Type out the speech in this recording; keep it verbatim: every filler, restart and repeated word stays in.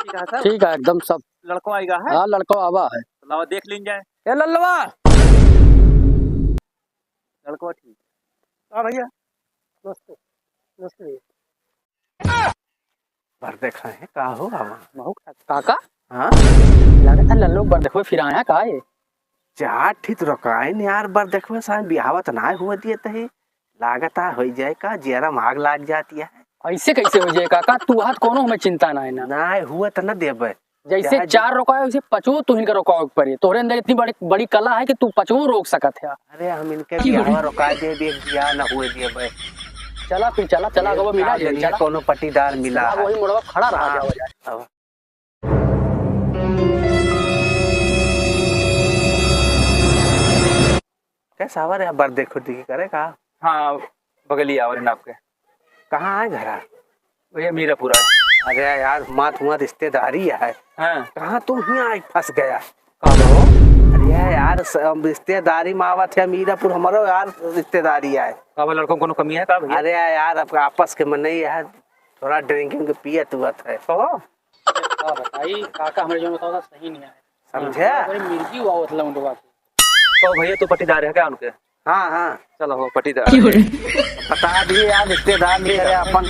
ठीक है सर। ठीक है, एकदम सब। लड़को आएगा है? हाँ, लड़को आवा है। तो लावा देख लीन जाए। ए लल्लवा। लड़को ठीक। हाँ भैया। नमस्ते। नमस्ते भैया। बर देखा है, का हो आवा? महू का-, काका? हाँ? लागत है लल्लो बर देखो फिर आया का है? चार ठित रोकाइन यार, बर देखो साहब, बिहावा त ना हुआ दिए तही। लागत है होई जाए का, जियरा में आग लाग जाती है। ऐसे कैसे हो जाए काका? तू हाथ कोनो हमें चिंता ना है ना। ना हुआ त ना देबे। जैसे चाहे चार रोकाए, वैसे पचवो तू इनका रोकावे के पड़ी। तोहरे अंदर इतनी बड़ी, बड़ी कला है कि तू पचवो रोक सकत है। अरे, हम इनके बियाह रोका देबे, बियाह ना हुए देबे। चला फिर, चला, चला, ये अब मिला का जाए, जरिए चला। कोनो पट्टीदार मिला चला, है। वही मोड़वा खड़ा रहा हाँ। जाओ, जाए। अब। कैसा आवा रे, बर देखो देखी करे का? हाँ, बगलिया आवा रे आपके। कहाँ है घरा? भैया, मीरापुर है। अरे यार, मात हुआ रिश्तेदारी है। हाँ। कहाँ तू हियाँ आइ फँस गया? का हो? अरे यार, स-, हम रिश्तेदारी में आवत है मीरापुर, हमरो यार रिश्तेदारी है। का बा, लड़कों कोनो कमी है का भैया? अरे यार, अब आपस के मनई है, थोड़ा drinking के पियत उअत है। कहो। का बताई, काका हमरे जो बताओ सही नहीं है। समझे? बड़ी मिर्गी हुआ होत लौंडवा के। तो भैया, तू पट्टीदार है क्या उनके? हाँ, हाँ। चलो, हो, पट्टीदार। बता दिए यार, रिश्तेदार नहीं करे अपन।